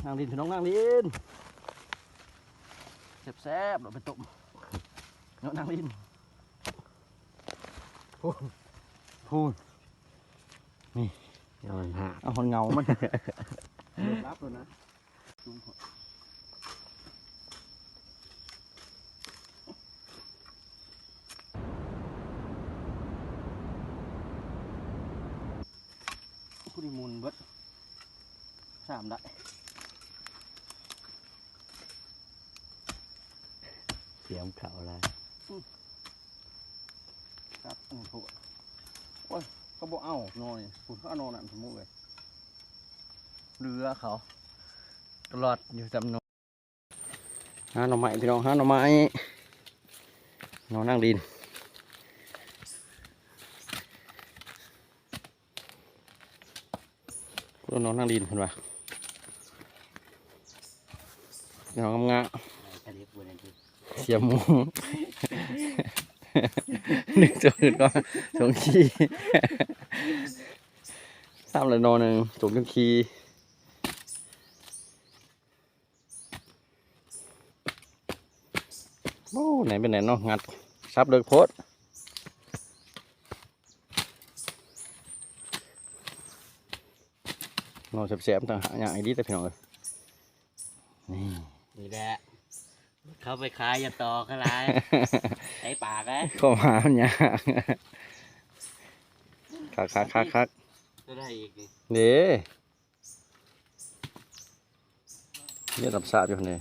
ນາງລິນ ພີ່ນ້ອງ ນາງລິນ ແຊບໆ ເອົາໄປຕົ້ມເນາະ ນາງລິນ. ໂອ້ ໂອ້ ນີ້ ເອົາມັນຫາ ເອົາຮອດເງົາມັນ ເລີກລັບແລ້ວນະ. ຜູ້ນີ້ໝຸນເບິດ ສາມໄດ້ ຕຽມເຂົ້າລະ ອືມ ຄັກ ໂອ້ໂຫ ໂອ້ຍ ເຂົາບໍ່ເອົາໜໍ່ນີ້ ພຸ້ນ ເຂົາເອົາໜໍ່ນັ້ນ ສົມມຸດເລີຍ ເຫຼືອເຂົາຕະຫຼອດຢູ່ຈຳນວນ. ຫາໜໍ່ໄມ້ພີ່ນ້ອງ ຫາໜໍ່ໄມ້ ໜໍ່ນາງລິນ ໜໍ່ນາງລິນເພິ່ນວ່າ ໜໍ່ງາມໆ ສຽມໝູ ນຶກຈະຂຶ້ນກໍສົງຂີ້ ຊ້ຳລະໜໍ່ໜຶ່ງ ສົງຂີ້. ໂອ້ ແໜ້ນເປັນແໜ້ນເນາະ ງັດສັບເລິກໂພດ ໜໍ່ແຊບໆ ຕ່າງຫາກຍາກອີ່ຫຼີເດ້ພີ່ນ້ອງເອີຍ ນີ້ ນີ້ແຫຼະ ເຂົາໄປຂາຍຢ່າຕໍ່ເຂົາຫຼາຍ ໃສ່ປາກເດ້ ເຂົ້າມາມັນຍາກ ຄັກໆໆໆ ຕົວໃດອີກນີ້ ເດ້. ເຮັດລຳຊາດຢູ່ຫັ້ນເດ້